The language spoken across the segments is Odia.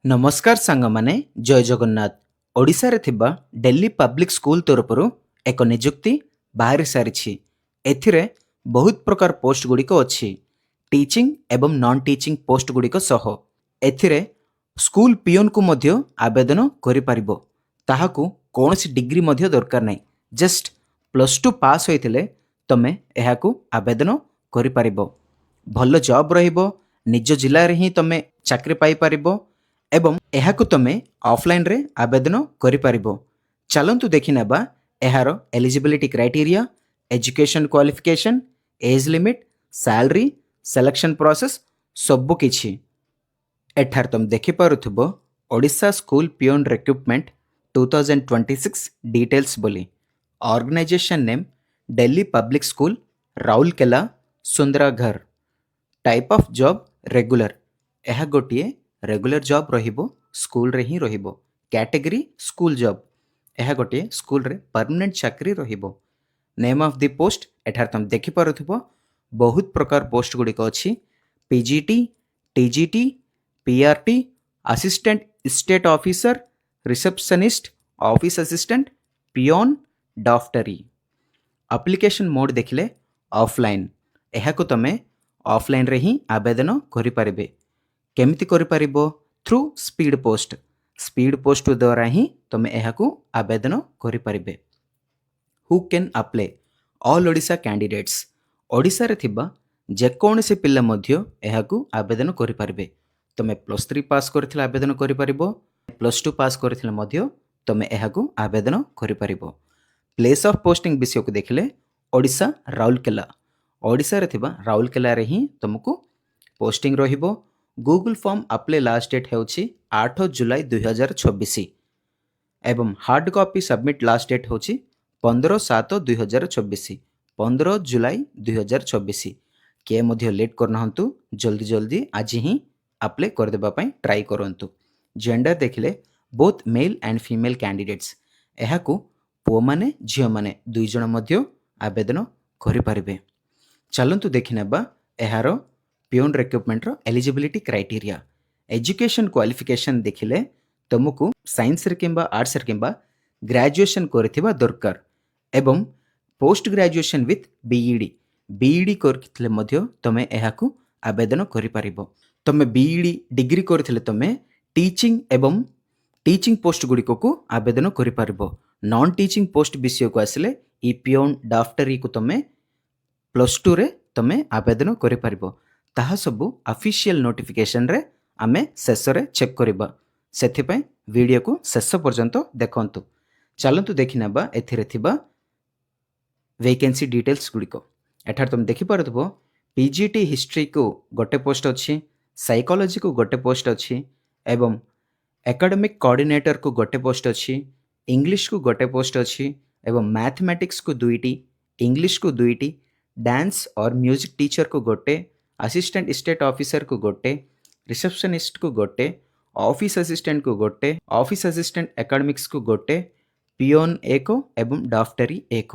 ନମସ୍କାର ସାଙ୍ଗମାନେ, ଜୟ ଜଗନ୍ନାଥ। ଓଡ଼ିଶାରେ ଥିବା ଡେଲି ପବ୍ଲିକ୍ ସ୍କୁଲ ତରଫରୁ ଏକ ନିଯୁକ୍ତି ବାହାରି ସାରିଛି। ଏଥିରେ ବହୁତ ପ୍ରକାର ପୋଷ୍ଟ ଗୁଡ଼ିକ ଅଛି, ଟିଚିଂ ଏବଂ ନନ୍ ଟିଚିଂ ପୋଷ୍ଟ ଗୁଡ଼ିକ ସହ। ଏଥିରେ ସ୍କୁଲ ପିଅନକୁ ମଧ୍ୟ ଆବେଦନ କରିପାରିବ। ତାହାକୁ କୌଣସି ଡିଗ୍ରୀ ମଧ୍ୟ ଦରକାର ନାହିଁ। ଜଷ୍ଟ +2 ପାସ୍ ହୋଇଥିଲେ ତୁମେ ଏହାକୁ ଆବେଦନ କରିପାରିବ। ଭଲ ଜବ୍ ରହିବ, ନିଜ ଜିଲ୍ଲାରେ ହିଁ ତୁମେ ଚାକିରି ପାଇପାରିବ ଏବଂ ଏହାକୁ ତୁମେ ଅଫଲାଇନରେ ଆବେଦନ କରିପାରିବ। ଚାଲନ୍ତୁ ଦେଖିନେବା ଏହାର eligibility criteria, education qualification, age limit, salary, selection process ସବୁକିଛି। ଏଠାରେ ତୁମେ ଦେଖିପାରୁଥିବ "Odisha School Peon Recruitment 2026 details" ବୋଲି। Organisation name Delhi Public School, Rourkela, Sundargarh. Type of job regular. ଏହା ଗୋଟିଏ ରେଗୁଲାର ଜବ୍ ରହିବ, ସ୍କୁଲରେ ହିଁ ରହିବ। Category school job. ଏହା ଗୋଟିଏ ସ୍କୁଲରେ ପରମାନେଣ୍ଟ ଚାକିରି ରହିବ। ନେମ୍ ଅଫ୍ the post ଏଠାରେ ତୁମେ ଦେଖିପାରୁଥିବ, ବହୁତ ପ୍ରକାର ପୋଷ୍ଟ ଗୁଡ଼ିକ ଅଛି: PGT, TGT, PRT, Assistant Estate Officer, Receptionist, Office Assistant, Peon, Daftari. Application mode ଦେଖିଲେ ଅଫଲାଇନ୍। ଏହାକୁ ତୁମେ ଅଫଲାଇନ୍ରେ ହିଁ ଆବେଦନ କରିପାରିବେ। କେମିତି କରିପାରିବ? Through speed post. Speed post ଦ୍ୱାରା ହିଁ ତୁମେ ଏହାକୁ ଆବେଦନ କରିପାରିବେ। Who can apply? All Odisha candidates. ଓଡ଼ିଶାରେ ଥିବା ଯେକୌଣସି ପିଲା ମଧ୍ୟ ଏହାକୁ ଆବେଦନ କରିପାରିବେ। ତୁମେ +3 ପାସ୍ କରିଥିଲେ ଆବେଦନ କରିପାରିବ, +2 ପାସ୍ କରିଥିଲେ ମଧ୍ୟ ତୁମେ ଏହାକୁ ଆବେଦନ କରିପାରିବ। ପ୍ଲେସ୍ ଅଫ୍ ପୋଷ୍ଟିଂ ବିଷୟକୁ ଦେଖିଲେ ଓଡ଼ିଶା, ରାଉରକେଲା। ଓଡ଼ିଶାରେ ଥିବା ରାଉରକେଲାରେ ହିଁ ତୁମକୁ ପୋଷ୍ଟିଂ ରହିବ। Google Form apply last date ହେଉଛି 8 ଜୁଲାଇ 2026 ଏବଂ hard copy submit last date ହେଉଛି 15/7/2026, 15 ଜୁଲାଇ 2026। କିଏ ମଧ୍ୟ ଲେଟ୍ କରୁନାହାନ୍ତୁ, ଜଲ୍ଦି ଜଲ୍ଦି ଆଜି ହିଁ ଆପ୍ଲାଏ କରିଦେବା ପାଇଁ ଟ୍ରାଏ କରନ୍ତୁ। ଜେଣ୍ଡର ଦେଖିଲେ both male and female candidates. ଏହାକୁ ପୁଅମାନେ, ଝିଅମାନେ ଦୁଇ ଜଣ ମଧ୍ୟ ଆବେଦନ କରିପାରିବେ। ଚାଲନ୍ତୁ ଦେଖିନେବା ଏହାର ପିଓନ୍ ରିକ୍ରୁଟମେଣ୍ଟର ଏଲିଜିବିଲିଟି କ୍ରାଇଟେରିଆ। ଏଜୁକେସନ୍ କ୍ୱାଲିଫିକେସନ୍ ଦେଖିଲେ ତୁମକୁ ସାଇନ୍ସରେ କିମ୍ବା ଆର୍ଟ୍ସରେ କିମ୍ବା ଗ୍ରାଜୁଏସନ୍ କରିଥିବା ଦରକାର ଏବଂ post graduation with BEd. BEd କରିଥିଲେ ମଧ୍ୟ ତୁମେ ଏହାକୁ ଆବେଦନ କରିପାରିବ। ତୁମେ ବିଇଡ଼ି ଡିଗ୍ରୀ କରିଥିଲେ ତୁମେ ଟିଚିଂ ଏବଂ ଟିଚିଂ ପୋଷ୍ଟ ଗୁଡ଼ିକକୁ ଆବେଦନ କରିପାରିବ। ନନ୍ ଟିଚିଂ ପୋଷ୍ଟ ବିଷୟକୁ ଆସିଲେ ଇ ପିଓନ୍, ଡାଫ୍ଟରୀକୁ ତୁମେ +2ରେ ତୁମେ ଆବେଦନ କରିପାରିବ। ତାହା ସବୁ ଅଫିସିଆଲ ନୋଟିଫିକେସନରେ ଆମେ ଶେଷରେ ଚେକ୍ କରିବା। ସେଥିପାଇଁ ଭିଡ଼ିଓକୁ ଶେଷ ପର୍ଯ୍ୟନ୍ତ ଦେଖନ୍ତୁ। ଚାଲନ୍ତୁ ଦେଖିନେବା ଏଥିରେ ଥିବା ଭେକେନ୍ସି ଡିଟେଲ୍ସ ଗୁଡ଼ିକ। ଏଠାରେ ତୁମେ ଦେଖିପାରୁଥିବ, ପିଜିଟି ହିଷ୍ଟ୍ରିକୁ ଗୋଟେ ପୋଷ୍ଟ ଅଛି, ସାଇକୋଲୋଜିକୁ ଗୋଟେ ପୋଷ୍ଟ ଅଛି ଏବଂ ଏକାଡେମିକ୍ କୋଅର୍ଡ଼ିନେଟରକୁ ଗୋଟେ ପୋଷ୍ଟ ଅଛି, ଇଂଲିଶକୁ ଗୋଟେ ପୋଷ୍ଟ ଅଛି ଏବଂ ମ୍ୟାଥମେଟିକ୍ସକୁ ଦୁଇଟି, ଇଂଲିଶକୁ ଦୁଇଟି, ଡ୍ୟାନ୍ସ ଅର୍ ମ୍ୟୁଜିକ୍ ଟିଚରକୁ ଗୋଟେ, ଆସିଷ୍ଟାଣ୍ଟ ଇଷ୍ଟେଟ୍ ଅଫିସରକୁ ଗୋଟେ, ରିସେପସନିଷ୍ଟକୁ ଗୋଟେ, ଅଫିସ୍ ଆସିଷ୍ଟାଣ୍ଟକୁ ଗୋଟେ, ଅଫିସ୍ ଆସିଷ୍ଟାଣ୍ଟ ଏକାଡେମିକ୍ସକୁ ଗୋଟେ, ପିଓନ୍ ଏକ ଏବଂ ଡାଫ୍ଟରୀ ଏକ।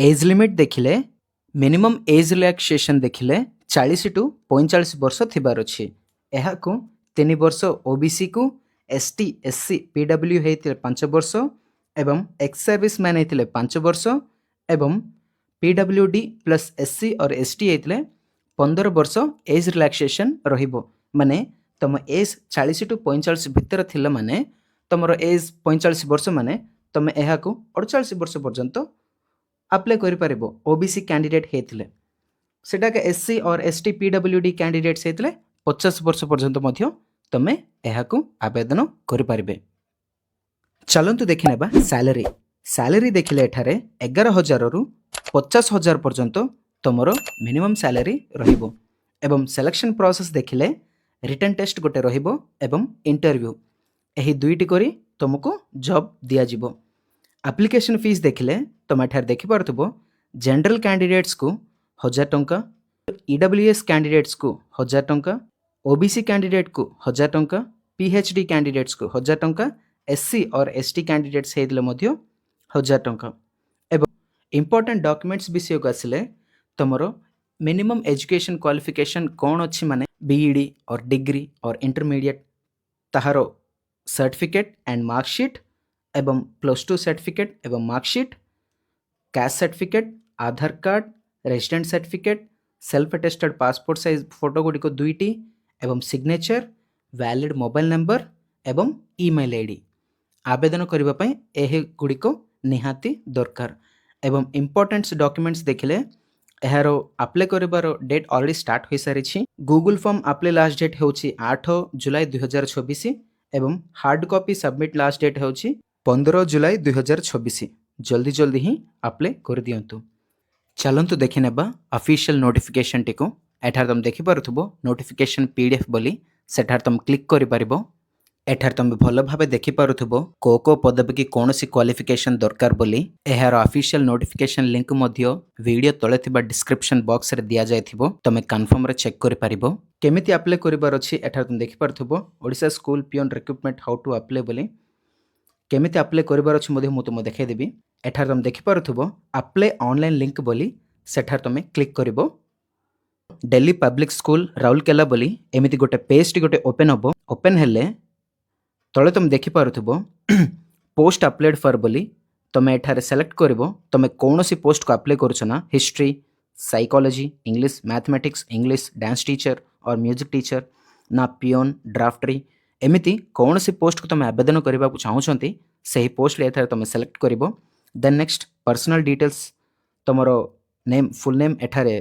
ଏଜ୍ ଲିମିଟ୍ ଦେଖିଲେ, ମିନିମମ୍ ଏଜ୍ ରିଲାକ୍ସେସନ୍ ଦେଖିଲେ 40 ଟୁ 45 ବର୍ଷ ଥିବାର ଅଛି। ଏହାକୁ 3 ବର୍ଷ ଓବିସିକୁ, S T, S C, P W ହେଇଥିଲେ 5 ବର୍ଷ ଏବଂ ଏକ୍ସ ସର୍ଭିସ୍ ମ୍ୟାନ୍ ହେଇଥିଲେ 5 ବର୍ଷ ଏବଂ PWD plus SC or ST ହେଇଥିଲେ 15 ବର୍ଷ ଏଜ୍ ରିଲାକ୍ସେସନ୍ ରହିବ। ମାନେ ତୁମ ଏଜ୍ 40 ଟୁ 45 ଭିତରେ ଥିଲା ମାନେ, ତୁମର ଏଜ୍ 45 ବର୍ଷ ମାନେ ତୁମେ ଏହାକୁ 48 ବର୍ଷ ପର୍ଯ୍ୟନ୍ତ ଆପ୍ଲାଏ କରିପାରିବ ଓବିସି କ୍ୟାଣ୍ଡିଡେଟ୍ ହେଇଥିଲେ। ସେଟାକେ SC or ST, PWD candidates ହେଇଥିଲେ 50 ବର୍ଷ ପର୍ଯ୍ୟନ୍ତ ମଧ୍ୟ ତୁମେ ଏହାକୁ ଆବେଦନ କରିପାରିବେ। ଚାଲନ୍ତୁ ଦେଖିନେବା ସାଲାରୀ। ସାଲାରୀ ଦେଖିଲେ ଏଠାରେ 11,000ରୁ 50,000 ପର୍ଯ୍ୟନ୍ତ ତୁମର ମିନିମମ୍ ସାଲାରୀ ରହିବ ଏବଂ ସିଲେକ୍ସନ୍ ପ୍ରୋସେସ୍ ଦେଖିଲେ ରିଟନ୍ ଟେଷ୍ଟ ଗୋଟେ ରହିବ ଏବଂ ଇଣ୍ଟରଭ୍ୟୁ, ଏହି ଦୁଇଟି କରି ତୁମକୁ ଜବ୍ ଦିଆଯିବ। ଆପ୍ଲିକେସନ୍ ଫିସ୍ ଦେଖିଲେ ତୁମେ ଏଠାରେ ଦେଖିପାରୁଥିବ, ଜେନେରାଲ କ୍ୟାଣ୍ଡିଡେଟ୍ସକୁ 1000 ଟଙ୍କା, ଇଡବ୍ଲ୍ୟୁଏସ୍ କ୍ୟାଣ୍ଡିଡେଟ୍ସକୁ 1000 ଟଙ୍କା, ଓବିସି କ୍ୟାଣ୍ଡିଡେଟ୍କୁ 1000 ଟଙ୍କା, ପିଏଚ୍ ଡି କ୍ୟାଣ୍ଡିଡେଟ୍ସକୁ 1000 ଟଙ୍କା, SC or ST candidates ହେଇଥିଲେ ମଧ୍ୟ 1000 ଟଙ୍କା। ଏବଂ ଇମ୍ପୋର୍ଟାଣ୍ଟ ଡକ୍ୟୁମେଣ୍ଟସ୍ ବିଷୟକୁ ଆସିଲେ ତୁମର ମିନିମମ୍ ଏଜୁକେସନ୍ କ୍ୱାଲିଫିକେସନ୍ କ'ଣ ଅଛି ମାନେ BEd or degree or intermediate. ତାହାର ସାର୍ଟିଫିକେଟ୍ ଆଣ୍ଡ ମାର୍କସିଟ୍ ଏବଂ +2 ସାର୍ଟିଫିକେଟ୍ ଏବଂ marksheet, caste certificate, Aadhaar card, resident certificate, self attested passport size photo ଗୁଡ଼ିକ ଦୁଇଟି ଏବଂ ସିଗ୍ନେଚର୍, ଭ୍ୟାଲିଡ୍ ମୋବାଇଲ୍ ନମ୍ବର ଏବଂ ଇମେଲ୍ ଆଇଡି। ଆବେଦନ କରିବା ପାଇଁ ଏଗୁଡ଼ିକ ନିହାତି ଦରକାର। ଏବଂ ଇମ୍ପୋର୍ଟାଣ୍ଟ ଡକ୍ୟୁମେଣ୍ଟସ୍ ଦେଖିଲେ, ଏହାର ଆପ୍ଲାଏ କରିବାର ଡେଟ୍ ଅଲରେଡ଼ି ଷ୍ଟାର୍ଟ ହୋଇସାରିଛି। Google form apply last date ହେଉଛି 8 ଜୁଲାଇ 2026 ଏବଂ hard copy submit last date ହେଉଛି 15 ଜୁଲାଇ 2026। ଜଲ୍ଦି ଜଲ୍ଦି ହିଁ ଆପ୍ଲାଏ କରିଦିଅନ୍ତୁ। ଚାଲନ୍ତୁ ଦେଖିନେବା ଅଫିସିଆଲ ନୋଟିଫିକେସନଟିକୁ। ଏଠାରେ ତୁମେ ଦେଖିପାରୁଥିବ ନୋଟିଫିକେସନ ପିଡିଏଫ୍ ବୋଲି, ସେଠାରେ ତୁମେ କ୍ଲିକ୍ କରିପାରିବ। ଏଠାରେ ତୁମେ ଭଲ ଭାବେ ଦେଖିପାରୁଥିବ କୋଉ କୋଉ ପଦବୀକି କୌଣସି କ୍ୱାଲିଫିକେସନ ଦରକାର ବୋଲି। ଏହାର ଅଫିସିଆଲ ନୋଟିଫିକେସନ ଲିଙ୍କ ମଧ୍ୟ ଭିଡ଼ିଓ ତଳେ ଥିବା ଡିସ୍କ୍ରିପସନ ବକ୍ସରେ ଦିଆଯାଇଥିବ। ତୁମେ କନଫର୍ମରେ ଚେକ୍ କରିପାରିବ। କେମିତି ଆପ୍ଲାଏ କରିବାର ଅଛି, ଏଠାରେ ତୁମେ ଦେଖିପାରୁଥିବ Odisha School Peon Recruitment how to apply ବୋଲି। କେମିତି ଆପ୍ଲାଏ କରିବାର ଅଛି ମଧ୍ୟ ମୁଁ ତୁମକୁ ଦେଖାଇଦେବି। ଏଠାରେ ତୁମେ ଦେଖିପାରୁଥିବ ଆପ୍ଲାଏ ଅନଲାଇନ୍ ଲିଙ୍କ ବୋଲି, ସେଠାରେ ତୁମେ କ୍ଲିକ୍ କରିବ। ଡେଲି ପବ୍ଲିକ୍ ସ୍କୁଲ ରାଉରକେଲା ବୋଲି ଏମିତି ଗୋଟେ ପେଜ୍ଟି ଗୋଟେ ଓପେନ୍ ହେବ। ଓପେନ୍ ହେଲେ ତଳେ ତୁମେ ଦେଖିପାରୁଥିବ ପୋଷ୍ଟ ଆପ୍ଲାଏଡ୍ ଫର୍ ବୋଲି। ତୁମେ ଏଠାରେ ସିଲେକ୍ଟ କରିବ ତୁମେ କୌଣସି ପୋଷ୍ଟକୁ ଆପ୍ଲାଏ କରୁଛ ନା history, psychology, English, mathematics, English, dance teacher or music teacher ନା ପିଓନ୍, ଡ୍ରାଫ୍ଟରି, ଏମିତି କୌଣସି ପୋଷ୍ଟକୁ ତୁମେ ଆବେଦନ କରିବାକୁ ଚାହୁଁଛନ୍ତି, ସେହି ପୋଷ୍ଟରେ ଏଠାରେ ତୁମେ ସିଲେକ୍ଟ କରିବ। ଦେନ୍ ନେକ୍ସଟ ପର୍ସନାଲ୍ ଡିଟେଲ୍ସ, ତୁମର ନେମ୍, ଫୁଲ୍ ନେମ୍ ଏଠାରେ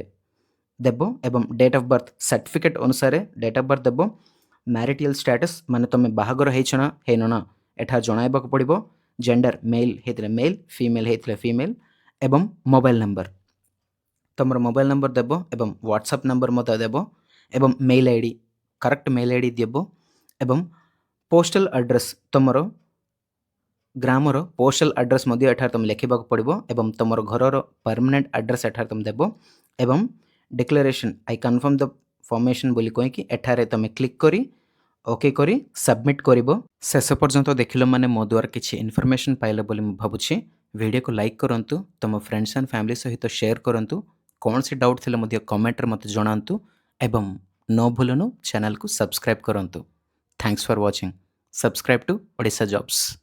ଦେବ ଏବଂ ଡେଟ୍ ଅଫ୍ ବର୍ଥ, ସାର୍ଟିଫିକେଟ୍ ଅନୁସାରେ ଡେଟ୍ ଅଫ୍ ବର୍ଥ ଦେବ। ମ୍ୟାରିଟିଆଲ୍ ଷ୍ଟାଟସ୍, ମାନେ ତୁମେ ବାହାଘର ହେଇଛ ନା ହେଇନ ନା, ଏଠାରେ ଜଣାଇବାକୁ ପଡ଼ିବ। ଜେଣ୍ଡର, ମେଲ୍ ହେଇଥିଲେ ମେଲ୍, ଫିମେଲ୍ ହେଇଥିଲେ ଫିମେଲ୍ ଏବଂ ମୋବାଇଲ୍ ନମ୍ବର, ତୁମର ମୋବାଇଲ୍ ନମ୍ବର ଦେବ ଏବଂ ହ୍ୱାଟ୍ସଆପ୍ ନମ୍ବର ମଧ୍ୟ ଦେବ ଏବଂ mail ID, correct mail ID ଦେବ ଏବଂ ପୋଷ୍ଟାଲ୍ ଆଡ୍ରେସ୍, ତୁମର ଗ୍ରାମର ପୋଷ୍ଟାଲ୍ ଆଡ୍ରେସ୍ ମଧ୍ୟ ଏଠାରେ ତୁମେ ଲେଖିବାକୁ ପଡ଼ିବ ଏବଂ ତୁମର ଘରର ପରମାନେଣ୍ଟ ଆଡ୍ରେସ୍ ଏଠାରେ ତୁମେ ଦେବ ଏବଂ declaration, "I confirm the formation" ବୋଲି କହିକି ଏଠାରେ ତୁମେ କ୍ଲିକ୍ କରି ଓକେ କରି ସବମିଟ୍ କରିବ। ଶେଷ ପର୍ଯ୍ୟନ୍ତ ଦେଖିଲ ମାନେ ମୋ ଦ୍ୱାରା କିଛି ଇନଫର୍ମେସନ୍ ପାଇଲ ବୋଲି ମୁଁ ଭାବୁଛି। ଭିଡ଼ିଓକୁ ଲାଇକ୍ କରନ୍ତୁ, ତୁମ ଫ୍ରେଣ୍ଡସ୍ ଆଣ୍ଡ ଫ୍ୟାମିଲି ସହିତ ସେୟାର କରନ୍ତୁ। କୌଣସି ଡାଉଟ୍ ଥିଲେ ମଧ୍ୟ କମେଣ୍ଟରେ ମୋତେ ଜଣାନ୍ତୁ ଏବଂ ନ ଭୁଲନୁ ଚ୍ୟାନେଲକୁ ସବସ୍କ୍ରାଇବ୍ କରନ୍ତୁ। Thanks for watching. Subscribe to Odisha Jobs.